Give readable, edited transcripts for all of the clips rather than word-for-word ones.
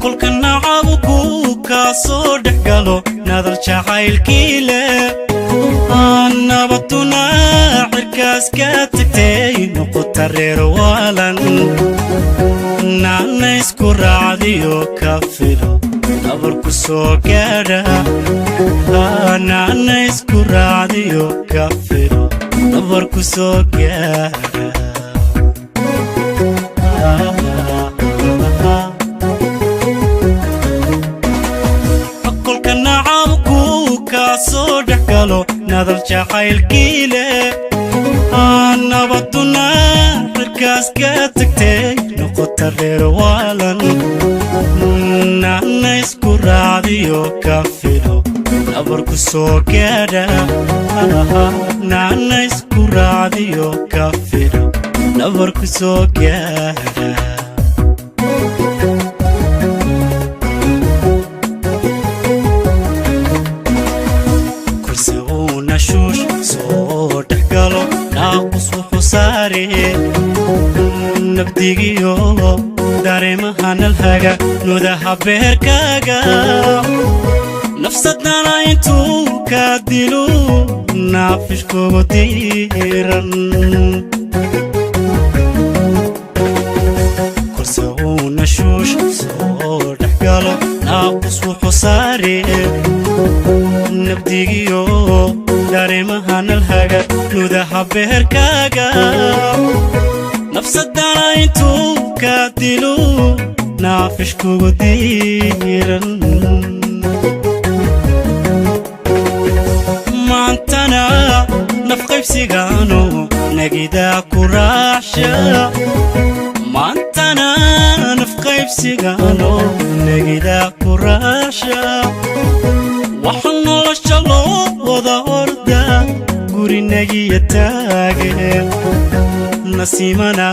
Kolka nacabu kaa soo dhex galo, nadal jacaylkii leh nabaduna cirkaas ka tagtay, noqota reer waalan, naana isku raacdiyo ka filo nabarku soo gaadha, naana isku raacdiyo ka filo nabarku soo gaadha. Kolka nacabku kaa soo dhex galo, nadal jacaylkii leh nabaduna cirkaas ka tagtay, noqota reer waalan, naana isku raacdiyo ka filo nabarku soo gaadha, naana isku raacdiyo ka filo nabarku soo gaadha. Kolse uuna shuush soo dhex galo, naaqus wuxuu saare nabdigiyo dareemaha nalhaga nudaha beerkaaga, nafsadana intuu kaa dilo naafishkugu diiran. Kolse uuna shuush soo dhex galo, naaqus wuxuu saare nabdigiyo dareemaha nalhaga nudaha beerkaaga, nafsadana intuu kaa dilo naafishkugu diiran. Maantana nafqaybsigaano nagidaa ku raacsha, maantana nafqaybsigaano nagidaa ku raacsha, waxa nolosha loo wada orda gurinagiya taage, nasiimana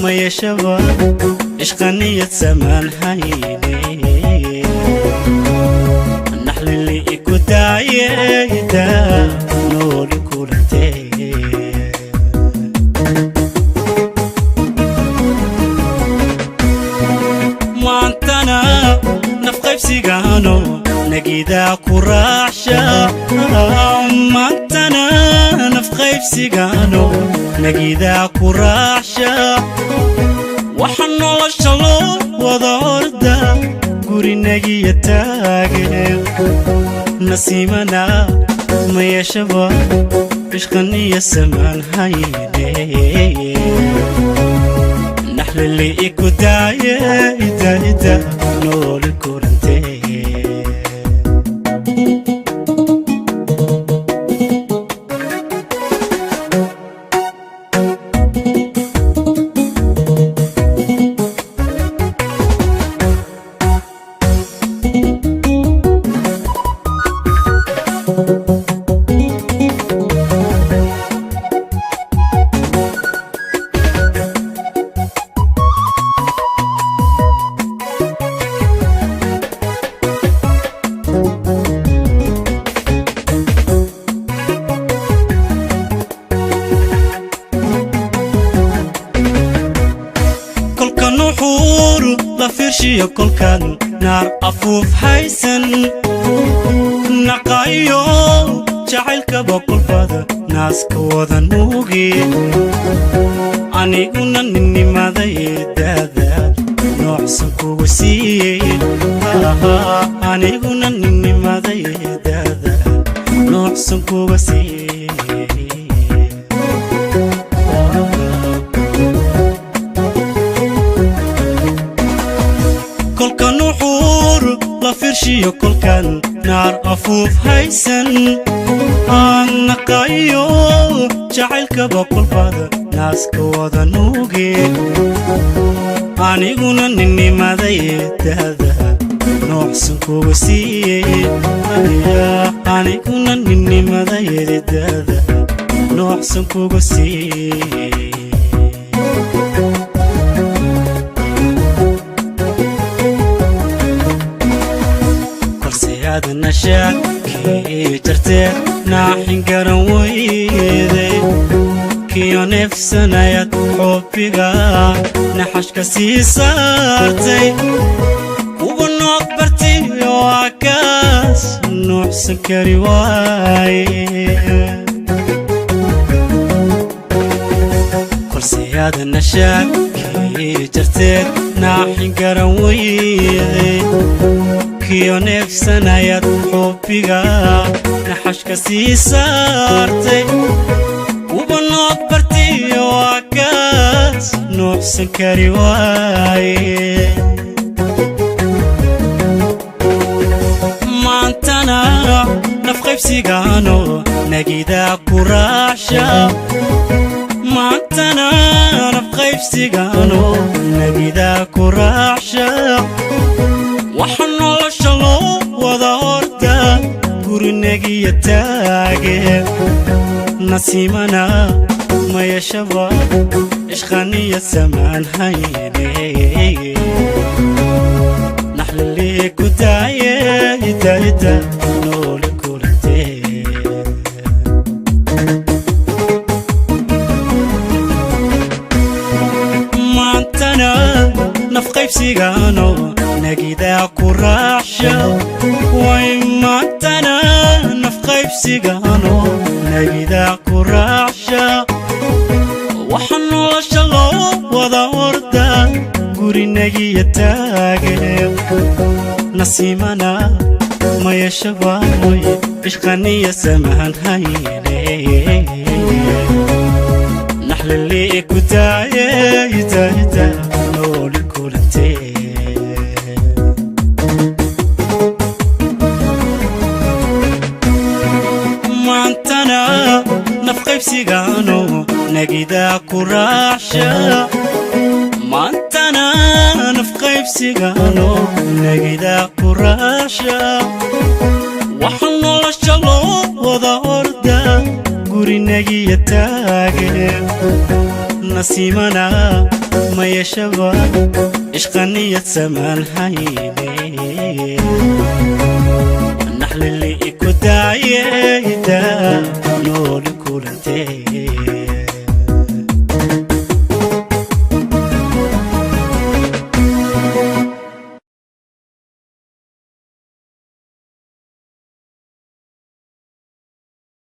ma yeeshaba ishqaniyad samaan hayne, naxlili iku daayeda nooli kulantee. Maantana nafqaybsigaano nagidaa ku raacsha, maantana nafqaybsigaano nagidaa ku raacsha, waxa nolosha loo wada orda gurinagiya taage, nasiimana ma yeeshaba ishqaniya samaan hayne, naxlili iku daaye ida ida nooli kulantee. Kolka nuxuuru la fiirshiyo, kolkan naar afuuf haysan naqayo jacaylkaba, kolbada naaska wada nuugi, aniguna ninnimaday daadaad noocsan kugu siiyey, aniguna ninnimaday daadaad noocsan kuga siiyey. Kolka nuxuur la fiirshiyo, kolkan naar afuuf haysan. Naqayo jacaylka boqolbada naaska wada nuuge, aniguna ninnimaday dada noocsan kuga siiyey. Aniguna ninnimadayda dada noocsan kuga siiyey. Kolse aad nashaad kii jarteed naaxin garan weyday, kiyo neefsanayaad xubbiga naxashka sii saartay. Ugu noog bartiyo waa kaas nuucsan kari waaye. Kolse aad nashaad kii jarteed naaxin garan weyday, kiyo neefsanayaad xubbiga naxashka sii saartay. Uba noog bartiyo waa kaas nuucsan kari waaye. Maantana nafqaybsigaano nagidaa ku raacsha, maantana nafqaybsigaano nagidaa ku raacsha. Waxa nolosha loo wada orda gurinagiya taage, nasiimana mayashaba ishqaniya samaan hayne. Naxlili ku daaye idayda noole kulantee. Maantana nafqaybsigaano nagidaa ku raacsha, way maantana nafqaybsigaano nagidaa ku raacsha. Waxa nolosha loo wada orda gurinagiya taage, nasiimana mayashabamoy ishqaniya samahan hayne. Naxlili ku daaye idayda nooli kulantee. Maantana nafqaybsigaano nagidaa ku raacsha, maantana nafqaybsigaano nagidaa ku raacsha. Waxa nolosha loo wada orda gurinagiya taage, nasiimana mayashaba ishqaniyad samaan hayne. Naxlili ku daayeyda nooli kulantee.